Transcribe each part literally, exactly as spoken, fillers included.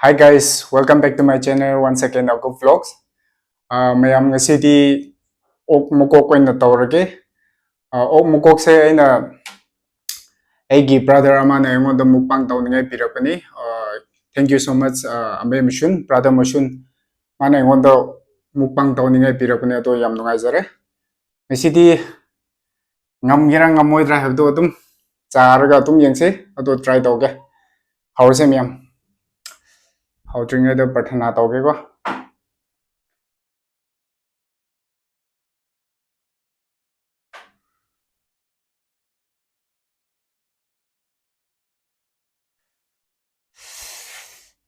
Hi guys, welcome back to my channel once again, Agu Vlogs. ꯑꯥ, ꯃꯌꯥꯝ, ꯉꯁꯤꯗꯤ ꯑꯣꯛ ꯃꯀꯣꯛ ꯑꯣꯏꯅ ꯇꯧꯔꯒꯦ꯫ ꯑꯥ, ꯑꯣꯛ ꯃꯀꯣꯛꯁꯦ ꯑꯩꯅ ꯑꯩꯒꯤ brother ꯑꯃꯅ ꯑꯩꯉꯣꯟꯗ mukbang ꯇꯧꯅꯤꯡꯉꯥꯏ ꯄꯤꯔꯛꯄꯅꯤ꯫ ꯑꯥ, thank you so much, ah, ꯑꯝꯕꯦ ꯃꯁꯨꯟ, brother ꯃꯁꯨꯟ꯫ ꯃꯥꯅ ꯑꯩꯉꯣꯟꯗ mukbang ꯇꯧꯅꯤꯡꯉꯥꯏ ꯄꯤꯔꯛꯄꯅꯤ, ꯑꯗꯣ ꯌꯥꯝ ꯅꯨꯡꯉꯥꯏꯖꯔꯦ꯫ ꯉꯁꯤꯗꯤ ꯉꯝꯒꯦꯔꯥ ꯉꯝꯃꯣꯏꯗ꯭ꯔꯥ ꯍꯥꯏꯕꯗꯣ ꯑꯗꯨꯝ ꯆꯥꯔꯒ ꯑꯗꯨꯝ ꯌꯦꯡꯁꯤ꯫ ꯑꯗꯣ try ꯇꯧꯒꯦ꯫ ꯍꯧꯔꯁꯦ ꯃꯌꯥꯝ꯫ ꯍꯧꯗ꯭ꯔꯤꯉꯩꯗ ꯄ꯭ꯔꯊꯅꯥ ꯇꯧꯒꯦꯀꯣ꯫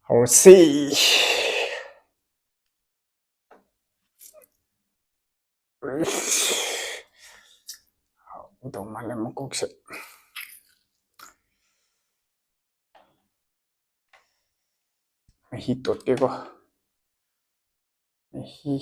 ꯍꯧꯔꯁꯤ꯫ ꯍꯥꯎꯗꯧ ꯃꯥꯜꯂꯦ ꯃꯀꯣꯛꯁꯦ꯫ ꯃꯍꯤ ꯇꯣꯠꯀꯦꯀꯣ꯫ ꯃꯍꯤ꯫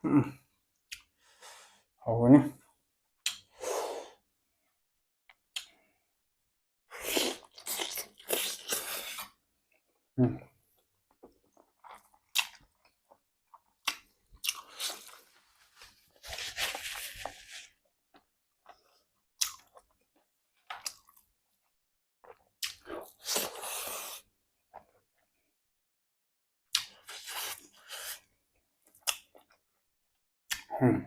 ꯎꯝ꯫ ꯍꯥꯎꯒꯅꯤ꯫ ꯎꯝ꯫ ꯎꯝ꯫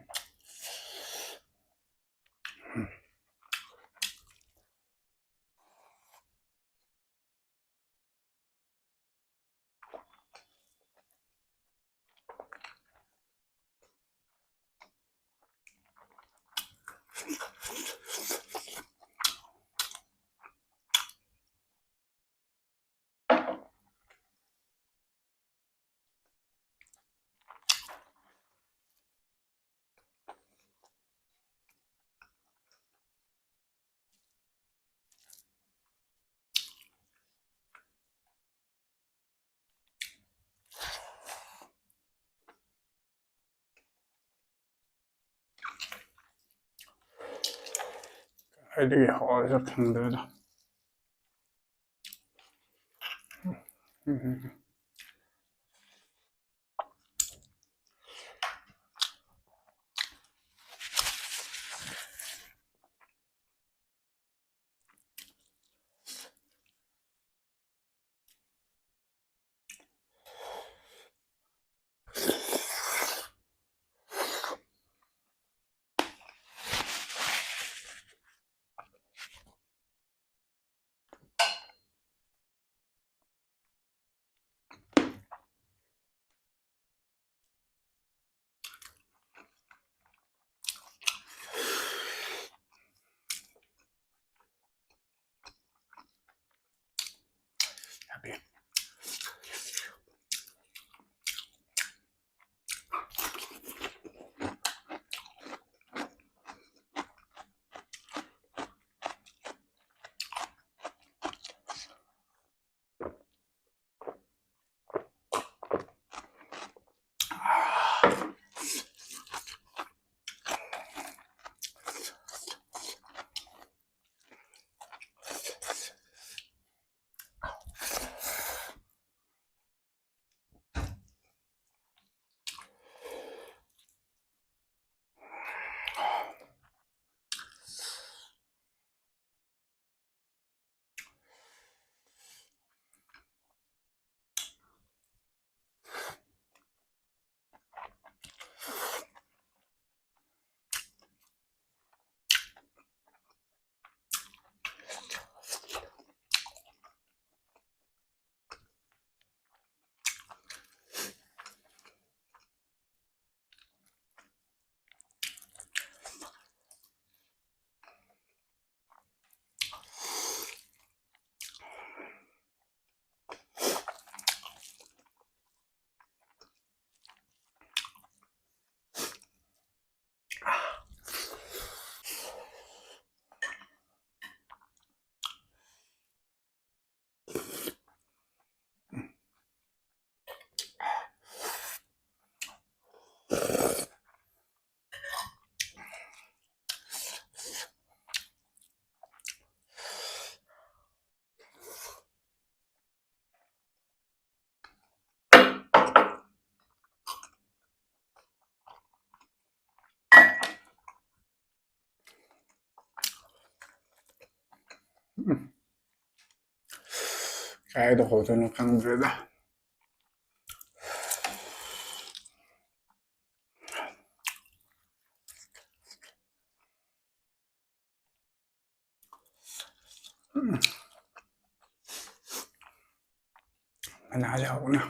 ꯑꯩꯗꯤ ꯍꯥꯎꯔꯁꯨ ꯈꯪꯗ꯭ꯔꯦꯗ꯫ ꯀꯥꯏꯗ ꯍꯧꯗꯣꯏꯅꯣ ꯈꯪꯗ꯭ꯔꯦꯗ꯫ ꯎꯝ꯫ ꯃꯅꯥꯁꯦ ꯍꯥꯎꯕꯅ꯫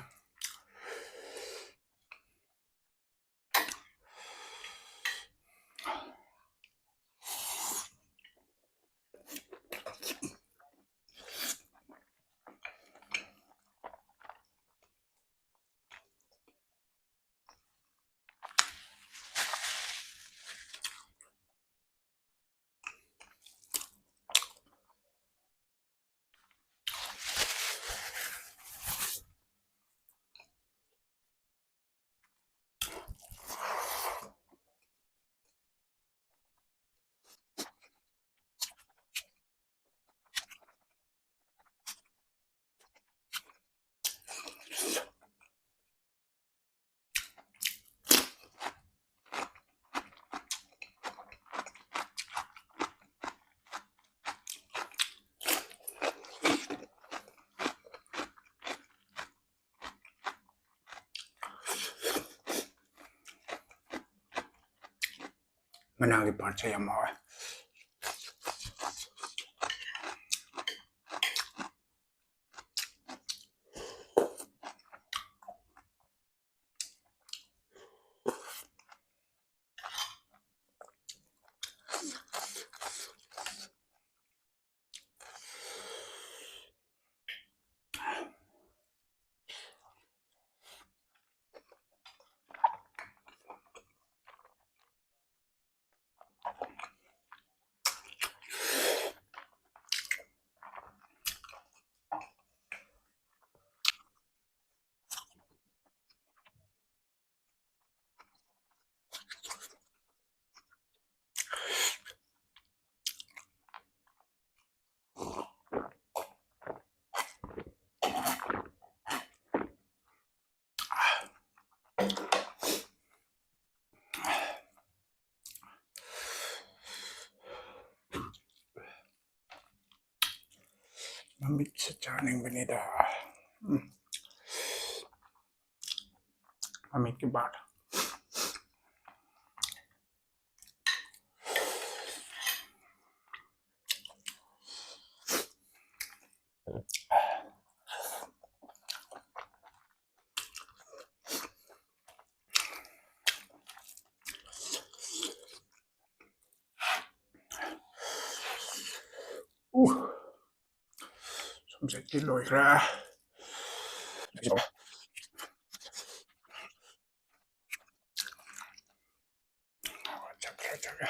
ꯃꯅꯥꯒꯤ ꯄꯥꯔꯠꯁꯦ ꯌꯥꯝ ꯍꯥꯎꯋꯦ꯫ ꯃꯃꯤꯠꯁꯦ ꯆꯥꯅꯤꯡꯕꯅꯤꯗ꯫ ꯎꯝ꯫ ꯃꯃꯤꯠꯀꯤ ꯕꯥꯔꯗ꯫ ꯎ꯫ ꯁꯨꯝ ꯆꯠꯈꯤ ꯂꯣꯏꯈ꯭ꯔꯦ꯫ ꯆꯠꯈ꯭ꯔꯦ, ꯆꯠꯈ꯭ꯔꯦ꯫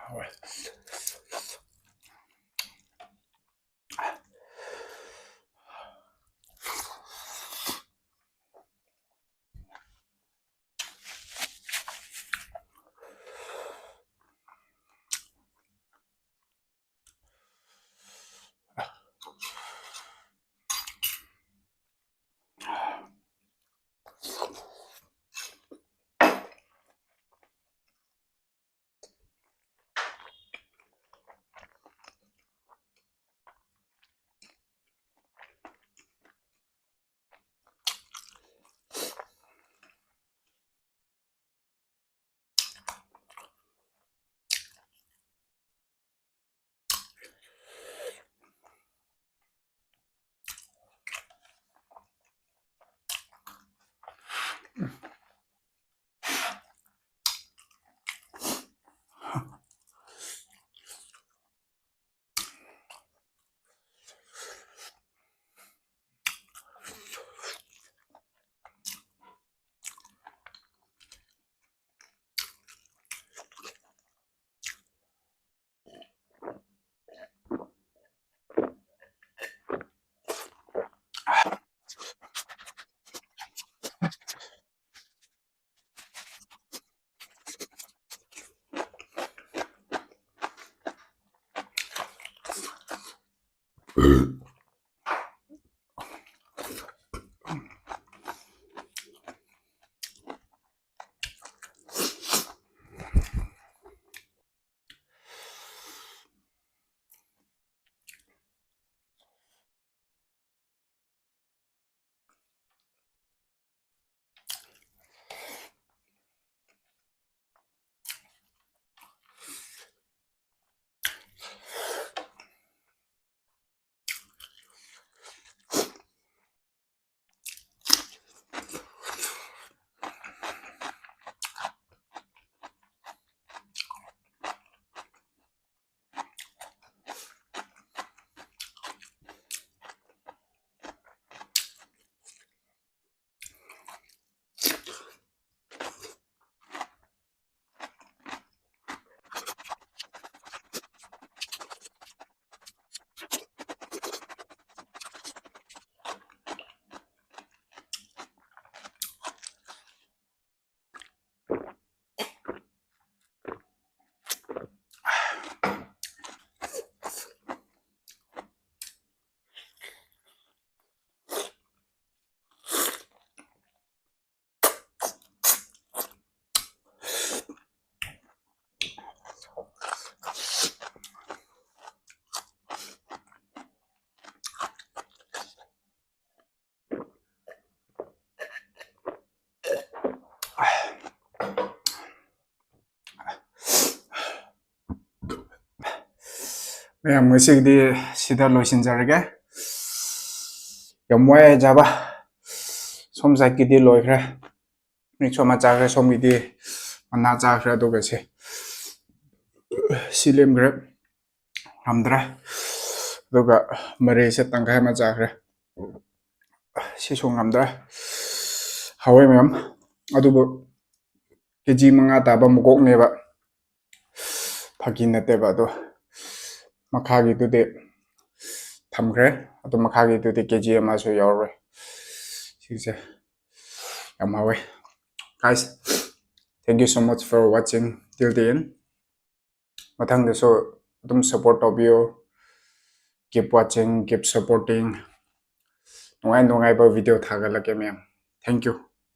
ꯍꯥꯎꯋꯦ꯫ ꯃꯌꯥꯝ, ꯉꯁꯤꯒꯤꯗꯤ ꯁꯤꯗ ꯂꯣꯏꯁꯤꯟꯖꯔꯒꯦ꯫ ꯌꯥꯝ ꯋꯥꯏ ꯆꯥꯕ꯫ ꯁꯣꯝ ꯁꯥꯏꯠꯀꯤꯗꯤ ꯂꯣꯏꯈ꯭ꯔꯦ꯫ ꯃꯤꯁꯨ ꯑꯃ ꯆꯥꯈ꯭ꯔꯦ, ꯁꯣꯝꯒꯤꯗꯤ ꯃꯅꯥ ꯆꯥꯈ꯭ꯔꯦ, ꯑꯗꯨꯒ ꯁꯤ, ꯁꯤ ꯂꯦꯝꯈ꯭ꯔꯦ, ꯉꯝꯗ꯭ꯔꯦ꯫ ꯑꯗꯨꯒ ꯃꯔꯩꯁꯦ ꯇꯪꯈꯥꯏ ꯑꯃ ꯆꯥꯈ꯭ꯔꯦ, ꯁꯤꯁꯨ ꯉꯝꯗ꯭ꯔꯦ꯫ ꯍꯥꯎꯋꯦ ꯃꯌꯥꯝ, ꯑꯗꯨꯕꯨ ꯀꯦ ꯖꯤ ꯃꯉꯥ ꯇꯥꯕ ꯃꯀꯣꯛꯅꯦꯕ, ꯐꯥꯒꯤ ꯅꯠꯇꯦꯕ꯫ ꯑꯗꯣ ꯃꯈꯥꯒꯤꯗꯨꯗꯤ ꯊꯝꯈ꯭ꯔꯦ, ꯑꯗꯣ ꯃꯈꯥꯒꯤꯗꯨꯗꯤ ꯀꯦ ꯖꯤ ꯑꯃꯁꯨ ꯌꯥꯎꯔꯣꯏ꯫ ꯁꯤꯁꯦ ꯌꯥꯝ ꯍꯥꯎꯋꯦ꯫ Guys, thank you so much for watching till the end. ꯃꯊꯪꯗꯁꯨ ꯑꯗꯨꯝ support ꯇꯧꯕꯤꯌꯨ꯫ Keep watching, keep supporting. ꯅꯨꯡꯉꯥꯏ ꯅꯨꯡꯉꯥꯏꯕ video ꯊꯥꯒꯠꯂꯛꯀꯦ ꯃꯌꯥꯝ꯫ Thank you.